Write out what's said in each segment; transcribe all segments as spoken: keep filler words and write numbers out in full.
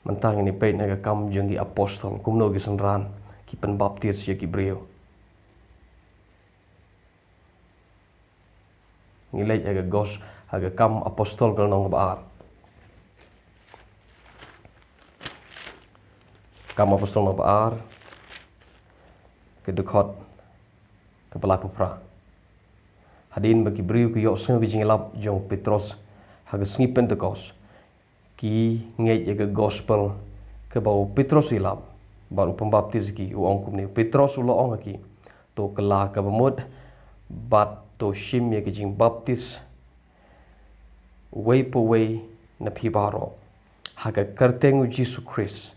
Mynta ngin ïa peit na ka Kam jong ki Apostol, kumno ki synran ki pynbaptis ïa ki briew. Ngi leit ha ka gos, ha ka Kam Apostol ka lynnong kaba ar. Kam Apostol lynnong kaba ar, ka dkhot kaba laiphew phra. Hadien ba ki briew ki ïohsngew ka jingïalap jong u Petros ha ka sngi Pentekost, ki ngeit ïa ka gospel kaba u Petros u ïalap, bad u pynbaptis ïa ki. U ong kumne, u Petros u la ong ha ki: To kylla kaba mut bad to shim ïa ka jingbaptis, uwei pa uwei na phi baroh, ha ka kyrteng u Jisu Khrist,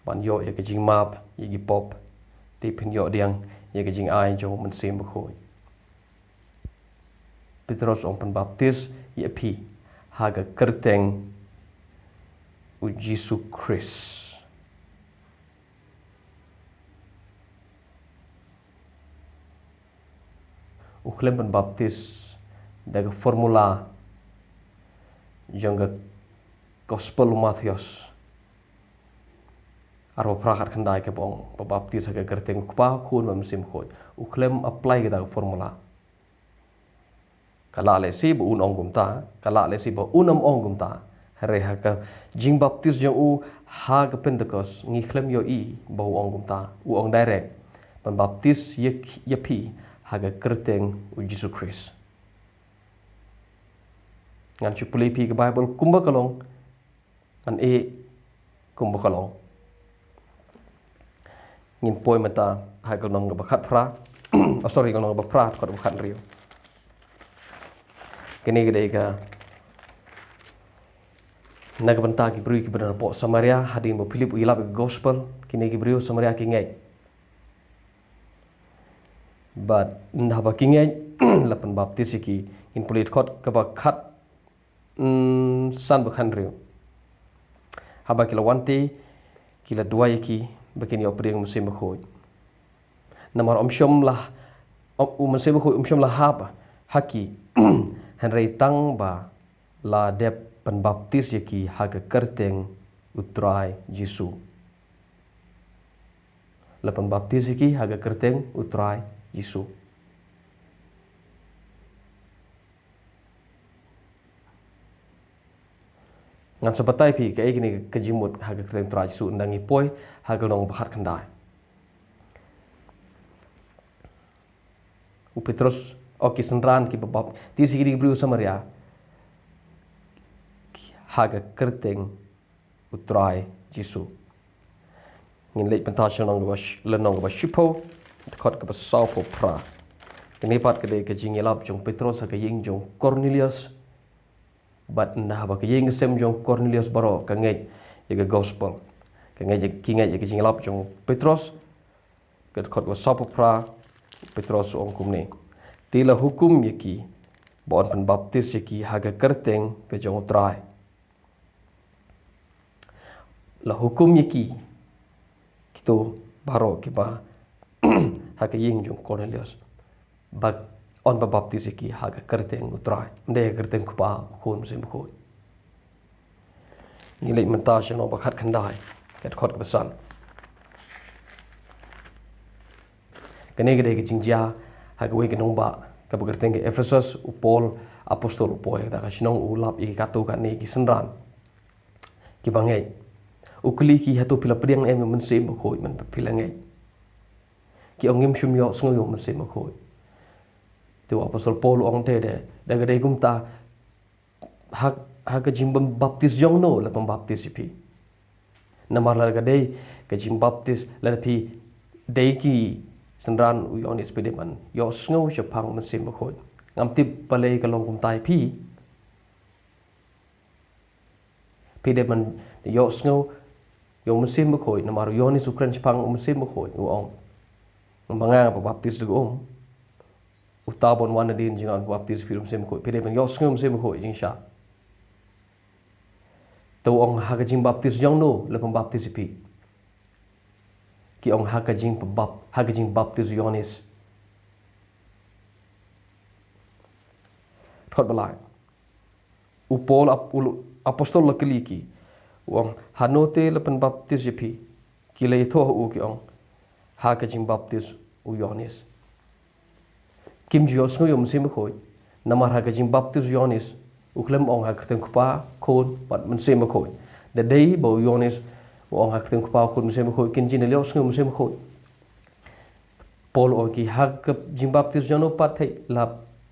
ban ïoh ïa ka jingmap ïa ki pop, te phin ïoh pdiang ïa ka jingai jong u Mynsiem Bakhuid. Petros u ong, pynbaptis ïa phi ha ka kyrteng u Jisu Khrist. U khlem pynbaptis da ka formula jong ka gospel u Mathaios arphew phra khatkhyndai kaba ong, pynbaptis ha ka kyrteng u Kpa, Khun bad Mynsiem Bakhuid. U khlem apply kata ka formula. Ka lah lehse ba un ong kumta, ka lah lehse ba un ym ong kumta. Hynrei ha ka jingbaptis jong u ha ka Pentekost, ngi khlem ïohi ba u ong kumta. U ong direct, pynbaptis ïa, ïa phi ha ka kyrteng u Jisu Khrist. Ngan shu pule phi ka Baibl kumba ka long, ngan ïeh kumba ka long. Ngin poi mynta ha ka lynnong kaba khatphra. Oh, sorry, ka lynnong kaba phra, dkhot kaba khathynriew. Kane ka dei ka, na ka bynta ki briew kiba don hapoh Samaria, hadien ba u Philip u ïalap ïa ka gospel, kine ki briew Samaria ki ngeit. Bad ynda haba ki ngeit, la pynbaptis ïa ki. Ngin pule dkhot kaba khat, mm, san bad khathynriew. Haba ki la wan te, ki la duwai ïa ki ba kin ïoh pdiang u Mynsiem Bakhuid. Namar ym shym la, u Mynsiem Bakhuid um shym la hap ha ki, hynrei tang ba la dep pynbaptis ïa ki ha ka kyrteng u Trai Jisu. La pynbaptis ïa ki ha ka kyrteng u Trai Jisu. Ngan sa batai phi kaei kane ka jingmut ha ka kyrteng Trai Jisu ynda ngi poi ha ka lynnong ba khatkhyndai. U Petros, oh, ki synran kiba baptis ïa ki dei ki briew Samaria, ha ka kyrteng u Trai Jisu. Ngin leit mynta sha lynnong kaba sh-, lynnong kaba shiphew, dkhot kaba sawphew phra. Kane pat ka dei ka jingïalap jong u Petros ha ka ïing jong u Kornelios. Bad ynda haba ka ïing ka sem jong u Kornelios baroh ka ngeit ïa ka gospel. Ka ngeit ïa, ki ngeit ïa ka jingïalap jong u Petros. Ka dkhot kaba sawphew phra, u Petros u ong kumne: Te la hukum ïa ki ba yn pynbaptis ïa ki ha ka kyrteng ka jong u Trai. La hukum ïa ki, kito baroh kiba ha ka ïing jong u Kornelios, ba yn pynbaptis ïa ki ha ka kyrteng u Trai, ym dei ha ka kyrteng u Kpa, u Khun, Mynsiem Bakhuid. Ngi leit mynta sha lynnong ba khatkhyndai, ka dkhot kaba san. Kane ka dei ka jingjia ha kawei ka nongbah kaba kyrteng ka Ephesus, u Paul apostol u poi ha kata ka shnong, u lap ïa ki katto katne ki synran kiba ngeit. U kylli ki, hato phi la pdiang em ïa u Mynsiem Bakhuid mynba phi la ngeit? Ki ong, ngim shym ïohsngew ïa u Mynsiem Bakhuid. Te u apostol Paul u ong te, da, da ka dei kumta, ha, ha ka jingbaptis jong no la pynbaptis ïa phi? Namar lada ka dei ka jingbaptis, lada phi dei ki synran u Ïoannis, phi dei ban ïohsngew shaphang u Mynsiem Bakhuid. Ngam tip balei ka long kumta ïa phi. Phi dei ban ïohsngew ïa u Mynsiem Bakhuid, namar u Ïoannis u kren shaphang u Mynsiem Bakhuid, u ong, ma nga nga pynbaptis da ka um, uta uban wan nadien jong nga un pynbaptis ïa phi da u Mynsiem Bakhuid. Phi dei ban ïohsngew u Mynsiem Bakhuid jingshai. Te u ong, ha ka jingbaptis jong no la pynbaptis ïa phi? Ki ong, ha ka jingbap-, ha ka jingbaptis u Ïoannis. Dkhot ba lai. U Paul ap-, u apostol la kylli ki, U ong, hano te la pynbaptis ïa phi? Ki la ïathuh ha u ki ong, ha ka jingbaptis u Ïoannis. Kim ju ïohsngew ïa u Mynsiem Bakhuid, namar ha ka jingbaptis u Ïoannis u khlem ong ha ka kyrteng Kpa, Khun bad Mynsiem Bakhuid. Da dei ba u Ïoannis u ong ha ka kyrteng Kpa, Khun, Mynsiem Bakhuid, kin jin da ïohsngew u Mynsiem Bakhuid. Paul u ong, ki ha ka jingbaptis jong no pat te la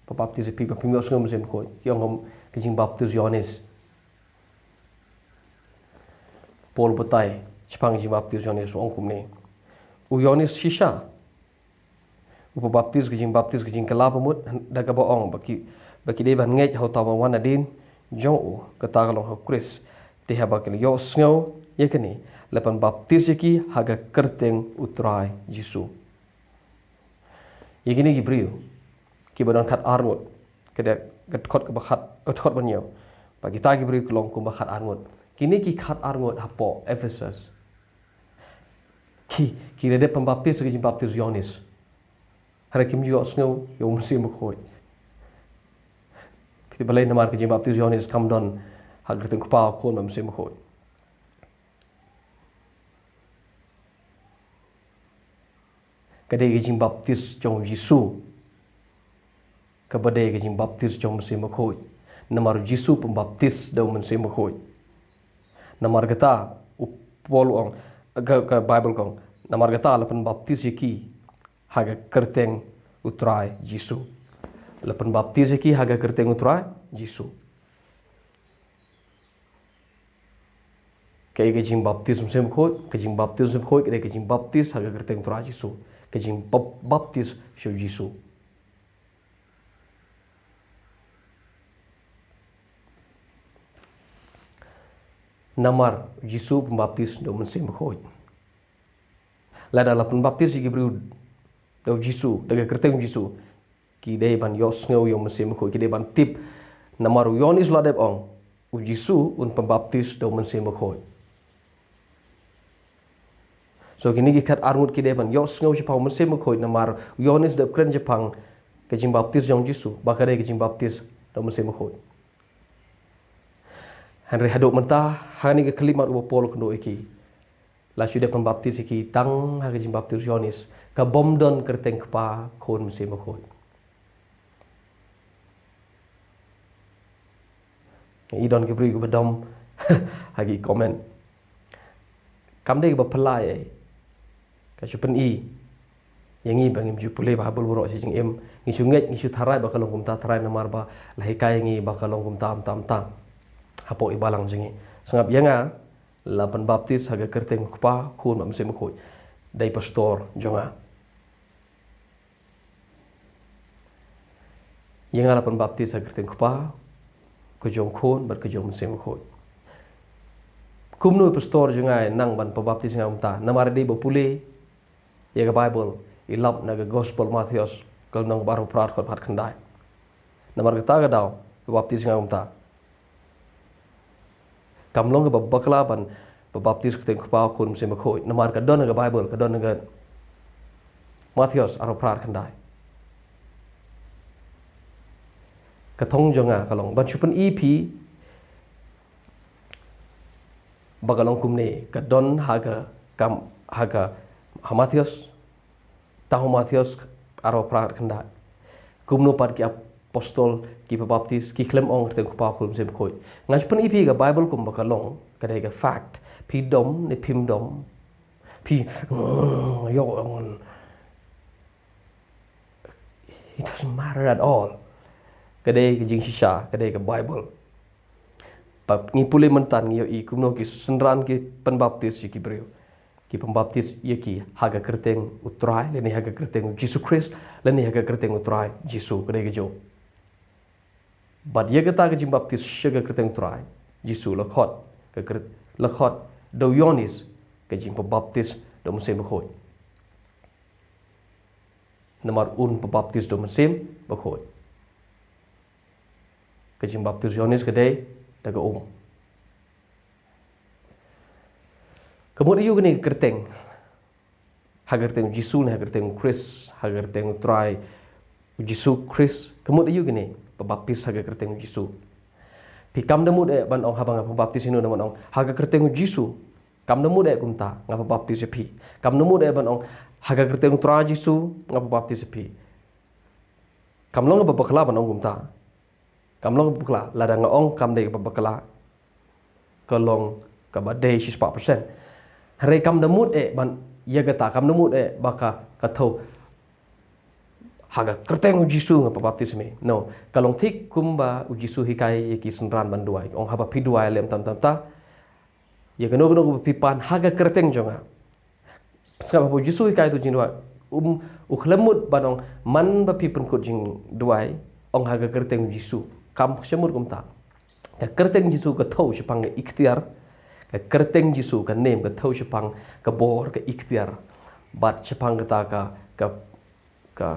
pynbaptis ïa phi ba phim ïohsngew u Mynsiem Bakhuid? Ki ong, ka jingbaptis u Ïoannis. Paul u batai shaphang jingbaptis u Ïoannis, u ong kumne: U Ïoannis shisha u pynbaptis ka jingbaptis ka jingkylla bamut, da kaba ong ba ki, ba ki dei ban ngeit ha uta uba wan nadien jong u, kata ka long ha u Khrist. Te haba ki la ïohsngew ïa kane, la pynbaptis ïa ki ha ka kyrteng u Trai Jisu. Ïa kine ki briew kiba don khatar ngut, ka dei ka dkhot kaba khat, ka dkhot ba hynñiew, ba kita ki briew ki long kumba khatar ngut. Kine ki khatar ngut hapoh Ephesus, ki, ki la dep pynbaptis ha ka jingbaptis u Ïoannis, hynrei kim ju ïohsngew ïa u Mynsiem Bakhuid. Balei? Namar ka jingbaptis u Ïoannis kam don ha ka kyrteng Kpa, Khun bad Mynsiem Bakhuid. Ka dei ka jingbaptis jong u Jisu, kaba dei ka jingbaptis jong u Mynsiem Bakhuid. Namar u Jisu u pynbaptis da u Mynsiem Bakhuid. Namar kata u Paul u ong, ka, ka Baibl ka ong, namar kata la pynbaptis ïa ki ha ka kyrteng u Trai Jisu. La pynbaptis ïa ki ha ka kyrteng u Trai Jisu. Kaei ka jingbaptis Mynsiem Bakhuid? Ka jingbaptis Mynsiem Bakhuid ka dei ka jingbaptis ha ka kyrteng u Trai Jisu. Ka jingbap-, baptis sha u Jisu. Namar u Jisu u pynbaptis da u Mynsiem Bakhuid. Lada la pynbaptis ïa ki briew da u Jisu, da ka kyrteng u Jisu, ki dei ban ïohsngew ïa u Mynsiem Bakhuid, ki dei ban tip. Namar u Ïoannis u la dep ong, u Jisu un pynbaptis da u Mynsiem Bakhuid. So kine ki khatar ngut ki dei ban ïohsngew shaphang u Mynsiem Bakhuid, namar u Ïoannis u dep kren shaphang ka jingbaptis jong u Jisu ba ka dei ka jingbaptis da u Mynsiem Bakhuid. Hynrei haduh mynta, ha kane ka khyllipmat uba Paul u kynduh ïa ki, la shu dep pynbaptis ïa ki tang ha ka jingbaptis u Ïoannis, ka bym don kyrteng Kpa, Khun, Mynsiem Bakhuid. Ngi don ki briew kiba dom ha ki comment. Kam dei kaba phylla ei. Ka shu pyni ïa ngi ba ngim ju pule bha ha bul baroh shi jingim. Ngi shu ngeit, ngi shu tharai ba ka long kumta, tharai namar ba la hikai ïa ngi ba ka long kumta, kumta, kumta. Hapoh i balang jong ngi. Sngap ïa nga, la pynbaptis ha ka kyrteng u Kpa, Khun bad Mynsiem Bakhuid. Dei pastor jong nga. Ïa nga la pynbaptis ha ka kyrteng u Kpa, ka jong u Khun bad ka jong u Mynsiem Bakhuid. Kumno i pastor jong nga i nang ban pynbaptis ïa nga kumta? Namar dei ba pule ïa ka Baibl, i lap na ka Gospel Mathaios, ka lynnong kaba arphew phra, dkhot ba khatkhyndai. Namar kata ka daw pynbaptis ïa nga kumta. Kam long kaba bakla ban pynbaptis ha ka kyrteng u Kpa, u Khun, Mynsiem Bakhuid. Namar ka don ha ka Baibl, ka don ha ka Mathaios arphew phra, khatkhyndai. Ka thong jong nga ka long ban shu pyni ïa phi ba ka long kumne, ka don ha ka, kam, ha ka, ha Mathaios, tang ha u Mathaios arphew phra, khatkhyndai. Kumno pat ki apostol ki pynbaptis, ki khlem ong ha ka kyrteng u Kpa, u Khun, Mynsiem Bakhuid? Nga shu pyni ïa phi ka Baibl kumba ka long, ka dei ka fact. Phi dom ne phim dom, phi, yo, it doesn't matter at all. Ka dei ka jingshisha, ka dei ka Baibl. Ba ngi pule mynta, ngi ïohi kumno ki synran ki pynbaptis ïa ki briew. Ki pynbaptis ïa ki ha ka kyrteng u Trai, lane ha ka kyrteng u Jisu Khrist, lane ha ka kyrteng u Trai Jisu, ka dei kajuh. Bad ïa kata ka jingbaptis sha ka kyrteng u Trai Jisu la khot, ka kyr-, la khot da u Ïoannis ka jingpynbaptis da u Mynsiem Bakhuid. Namar un pynbaptis da u Mynsiem Bakhuid. Ka jingbaptis u Ïoannis ka dei da ka um. Ka mut aïu kane ka kyrteng? Ha ka kyrteng u Jisu ne ha ka kyrteng u Khrist, ha ka kyrteng u Trai u Jisu Khrist? Ka mut aïu kane ba baptis ha ka kyrteng u Jisu? Phi kam da mut eh ban ong haba nga pynbaptis ïa no, da ban ong ha ka kyrteng u Jisu. Kam da mut eh kumta nga pynbaptis ïa phi. Kam da mut eh ban ong ha ka kyrteng u Trai Jisu nga pynbaptis ïa phi. Kam long kaba bakla ban ong kumta. Kam long kaba bakla, lada nga ong kam dei kaba bakla, ka long kaba dei shispah percent. Hynrei kam da mut eh ban ïa kata, kam da mut eh ba ka, ka thew ha ka kyrteng u Jisu nga pynbaptis ïa me. No, ka long thik kumba u Jisu hikai ïa ki synran ban duwai. Ong haba phi duwai lem tam tam ta, ïa kano kano kaba phi pan ha ka kyrteng jong nga. Sngap haba u Jisu hikai ïa uto u jingduwai. Um, u khlem mut ban ong man ba phi pynkut jingduwai, ong ha ka kyrteng u Jisu. Kam shym mut kumta. Ka kyrteng Jisu ka thew shaphang ka iktiar. Ka kyrteng Jisu ka nem ka thew shaphang ka bor, ka iktiar. Bad shaphang kata ka, ka, ka,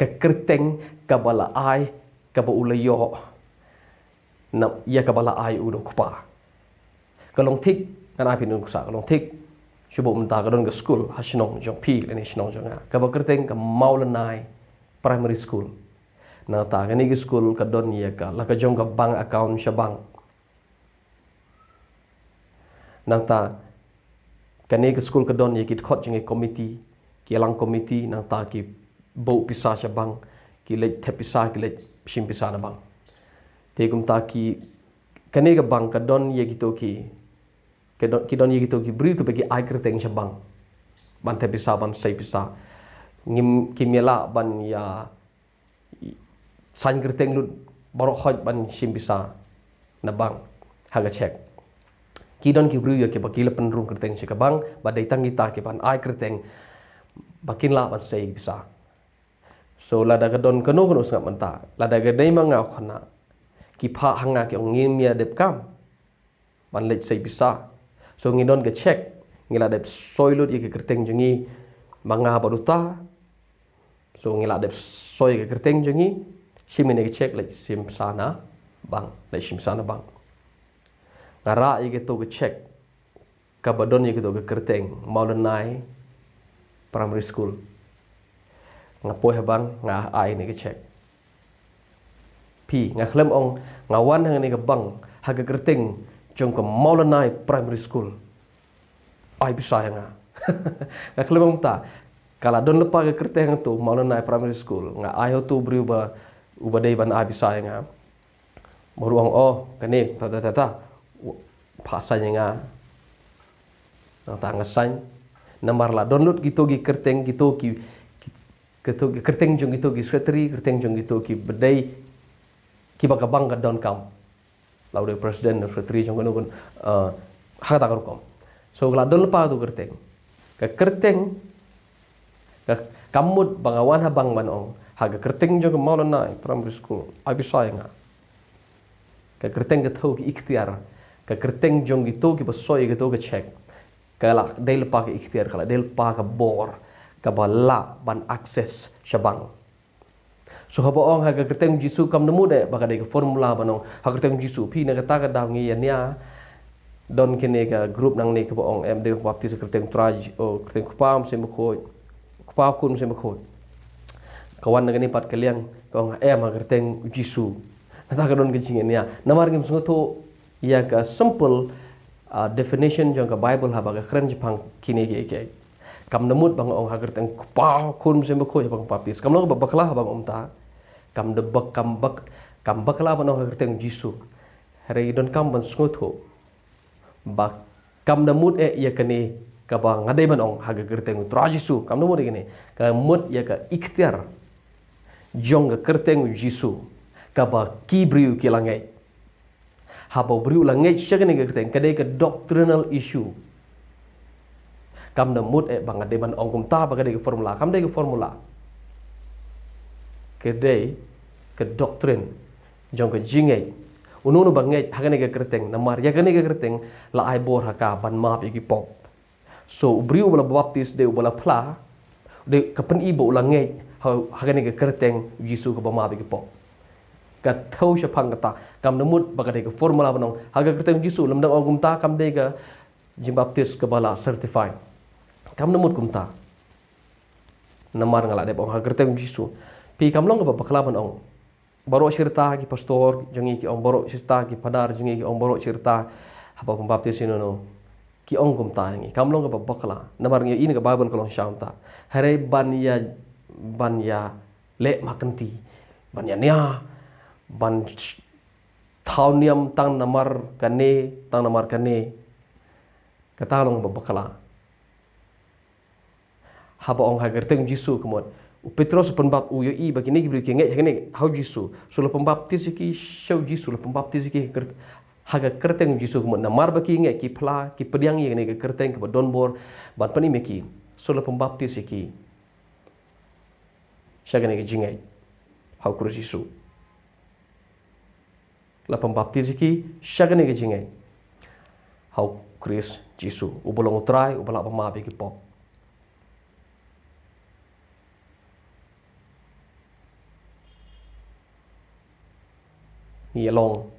ka kyrteng kaba la ai, kaba u la ïoh na ïa kaba la ai u da u Kpa. Ka long thik, ngan ai phi nuksa, ka long thik. Shu buh mynta ka don ka skul ha shnong jong phi lane shnong jong nga, kaba kyrteng ka Mawlanai Primary School. Nangta kane ka skul ka don ïa ka, la ka jong ka bank account sha bank. Nangta kane ka skul ka don ïa ki dkhot jong ki komiti, ki ïalang komiti, nangta ki buh pisa sha bank, ki leit thep pisa, ki leit shim pisa na bank. Te kumta ki, kane ka bank ka don ïa kito ki, ka don, ki don ïa kito ki briew kiba ki ai kyrteng sha bank ban thep pisa, ban sei pisa. Ngim, kim ïa lah ban ïa saiñ kyrteng lut baroh hoi ban shim pisa na bank ha ka cheque. Ki don ki briew ïa kiba ki la pynrung kyrteng sha ka bank, ba dei tang kita kiban ai kyrteng ba kin lah ban sei pisa. So lada ka don kano kano, sngap mynta, lada ka dei ma nga u khynnah, ki phah ha nga, ki ong ngim ïa dep kam ban leit sei pisa. So ngi don ka cheque, ngi la dep soi lut ïa ka kyrteng jong ngi ma nga bad uta. So ngi la dep soi ka kyrteng jong ngi, shim ïa ka cheque, leit shim pisa na bank, leit shim pisa na bank. Nga rah ïa kato ka cheque kaba don ïa kato ka kyrteng Mawlanai Primary School. Nga poi ha bank, nga ai ïa ka cheque. Phi, nga khlem ong nga wan hangne ha ka bank ha ka kyrteng jong ka Mawlanai Primary School, ai pisa ïa nga. Nga khlem ong ta. Ka la don lypa ka kyrteng hangto, Mawlanai Primary School, nga ai ha uto u briew ba, uba dei ban ai pisa ïa nga. Ba u ong, oh, kane, ta ta ta ta, phah saiñ ïa nga. Nangta nga saiñ. Namar la don lut kito ki kyrteng, kito ki, ki, kito ki kyrteng jong kito ki secretary, kyrteng jong kito kiba dei, kiba ka bank ka donkam. La u dei president, secretary jong kano kano, eh, ha kata ka rukom. So ka la don lypa kato ka kyrteng. Ka kyrteng, ka, kam mut ba nga wan ha bank ban ong ha ka kyrteng jong ka Mawlanai Primary School, ai pisa ïa nga. Ka kyrteng ka thew ki iktiar. Ka kyrteng jong kito kiba soi ïa kato ka cheque, ka la dei lypa ka iktiar, ka la dei lypa ka bor kaba lah ban access sha bank. So haba ong ha ka kyrteng u Jisu, kam da mut eh ba ka dei ka formula ban ong ha ka kyrteng u Jisu. Phi, na kata ka daw ngi ïa nia don kine ka group nangne kaba ong em, dei baptis ha ka kyrteng u Trai, oh, kyrteng u Kpa, Mynsiem Bakhuid, Kpa, Khun, Mynsiem Bakhuid. Ka wan na kane pat ka liang, ka ong em ha ka kyrteng u Jisu. Nangta ka don ka jingïania. Namar ngim sngewthuh ïa ka simple, ah, definition jong ka Bible haba ka kren shaphang kine kiei kiei. Kam da mut ba nga ong ha ka kyrteng u Kpa, Khun, Mynsiem Bakhuid haba nga baptis. Kam long kaba bakla haba nga ong ta. Kam da bak, kam bak, kam bakla ban ong ha ka kyrteng u Jisu. Hynrei donkam ban sngewthuh ba kam da mut eh ïa kane kaba nga dei ban ong ha ka kyrteng u Trai Jisu. Kam da mut ïa kane. Ka mut ïa ka iktiar jong ka kyrteng u Jisu, kaba ki briew ki la ngeit. Haba u briew u la ngeit sha kane ka kyrteng, ka dei ka doctrinal issue. Kam da mut eh ba nga dei ban ong kumta ba ka dei ka formula. Kam dei ka formula. Ka dei ka doctrine jong ka jingngeit. Uno uno ba ngeit ha kane ka kyrteng, namar ïa kane ka kyrteng la ai bor ha ka ban map ïa ki pop. So u briew uba la baptis, dei uba la phla, dei ka pyni ba u la ngeit ha, ha kane ka kyrteng u Jisu kaba map ïa ki pop. Ka thew shaphang kata. Kam da mut ba ka dei ka formula ban ong ha ka kyrteng u Jisu, lymda ong kumta kam dei ka jingbaptis kaba la certify. Kam da mut kumta. Namar nga la dep ong ha ka kyrteng u Jisu. Phi, kam long kaba bakla ban ong Baroh shi rta ki pastor jong ngi ki ong, baroh shi rta ki phadar jong ngi ki ong, baroh shi rta haba pynbaptis ïano ïano ki ong kumta ïa ngi. Kam long kaba bakla. Namar ngi ïohi na ka Baibl ka long shai kumta. Hynrei ban ïa, ban ïa leh ma kynti, ban ïa nia, ban thaw niam tang namar kane, tang namar kane, kata long kaba bakla. Haba ong ha ka kyrteng Jisu ka mut, u Petros u pynbap, u ïohi ba kine ki briew ki ngeit ha kane, ha u Jisu. So la pynbaptis ïa ki sha u Jisu, la pynbaptis ïa ki ha ka kyr-, ha ka kyrteng Jisu ka mut. Namar ba ki ngeit, ki phla, ki pdiang ïa kane ka kyrteng kaba don bor ban pynim ïa ki. So la pynbaptis ïa ki sha kane ka jingngeit ha u Khrist Jisu. La pynbaptis ïa ki sha kane ka jingngeit ha u Khrist Jisu, uba long u Trai, uba lah ban map ïa ki pop. Ngi ïa long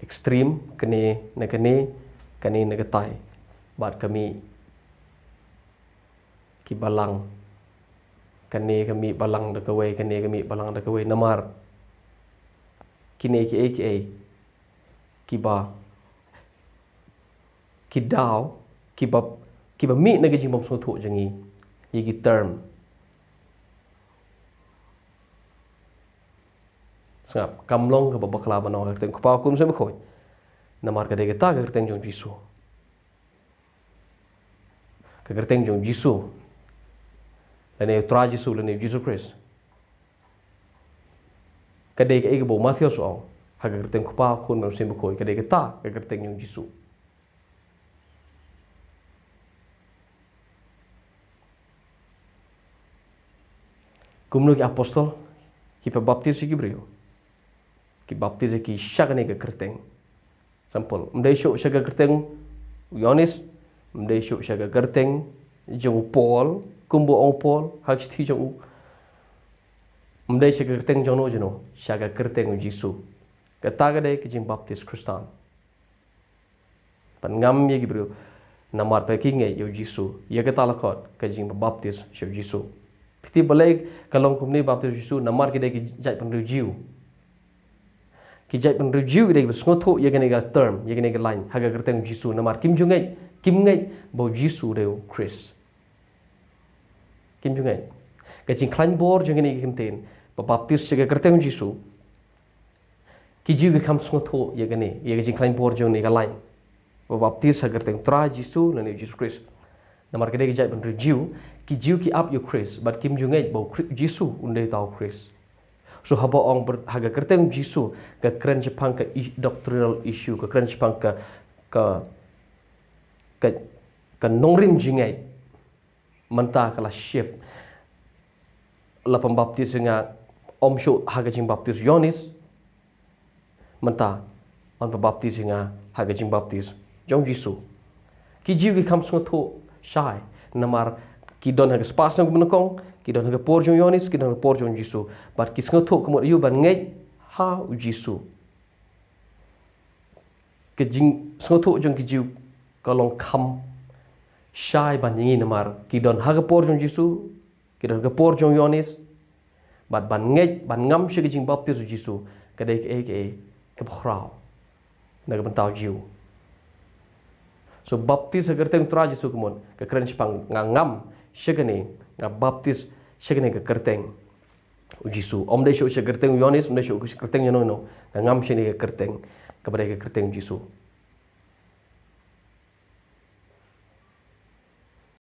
extreme, kane na kane, kane na katai. Bad ka mih ki balang. Kane ka mih balang da kawei, kane ka mih balang da kawei. Namar kine kiei kiei kiba, ki daw, kiba, kiba mih na ka jingbymsngewthuh jong ngi ïa ki term. Sngap, kam long kaba bakla ban ong ha ka kyrteng u Kpa, u Khun, u Mynsiem Bakhuid. Namar ka dei kata ka kyrteng jong u Jisu. Ka kyrteng jong u Jisu, lane u Trai Jisu, lane u Jisu Khrist. Ka dei kaei kaba u Mathaios u ong, ha ka kyrteng u Kpa, u Khun, u Mynsiem Bakhuid. Ka dei kata ka kyrteng jong u Jisu. Kumno ki apostol ki pynbaptis ïa ki briew? Ki baptis ïa ki sha kane ka kyrteng. Example, ym dei shuh sha ka kyrteng u Ïoannis, ym dei shuh sha ka kyrteng jong u Paul, kumba ong u Paul ha ka shithi jong u. Ym dei sha ka kyrteng jongno jongno, sha ka kyrteng u Jisu. Kata ka dei ka jingbaptis Khristan. Ban ngam ïa ki briew namar ba ki ngeit ïa u Jisu. Ïa kata la khot ka jingbaptis sha u Jisu. Phi tip balei ka long kumne, baptis u Jisu? Namar ki dei ki jaitbynriew Jiw. Ki jaitbynriew Jiw ki dei kiba sngewthuh ïa kane ka term, ïa kane ka lain, ha ka kyrteng u Jisu. Namar kim ju ngeit, kim ngeit ba u Jisu u dei u Khrist. Kim ju ngeit. Ka jingkhlaiñ bor jong kane ka kyntien, ba baptis sha ka kyrteng u Jisu, ki Jiw ki kham sngewthuh ïa kane, ïa ka jingkhlaiñ bor jong kane ka lain, ba baptis ha ka kyrteng u Trai Jisu lane u Jisu Khrist. Namar ki dei ki jaitbynriew Jiw, ki Jiw ki ap ïa u Khrist, bad kim ju ngeit ba u Khri-, Jisu un dei uta u Khrist. So haba ong ber-, ha ka kyrteng u Jisu, ka kren shaphang ka i-, doctrinal issue, ka kren shaphang ka, ka, ka, ka nongrim jingngeit. Mynta ka la shift. La pynbaptis ïa nga, ym shuh ha ka jingbaptis u Ïoannis. Mynta yn pynbaptis ïa nga ha ka jingbaptis jong u Jisu. Ki Jiw ki kham sngewthuh shai, namar ki don ha ka spah snem kaba nyngkong, ki don ha ka por jong u Ïoannis, ki don ha ka por jong u Jisu. Bad ki sngewthuh ka mut aïu ban ngeit ha u Jisu. Ka jingsngewthuh jong ki Jiw ka long kham shai ban ïa ngi namar ki don ha ka por jong u Jisu, ki don ha ka por jong u Ïoannis. Bad ban ngeit, ban ngam sha ka jingbaptis u Jisu, ka dei kaei kaei kaba khraw na ka bynta u Jiw. So baptis ha ka kyrteng u Trai Jisu ka mut, ka kren shaphang nga ngam sha kane, nga baptis sha kane ka kyrteng u Jisu. Ym dei shuh sha ka kyrteng u Ïoannis, ym dei shuh sha ka kyrteng ïano ïano. Nga ngam sha kane ka kyrteng, kaba dei ka kyrteng u Jisu.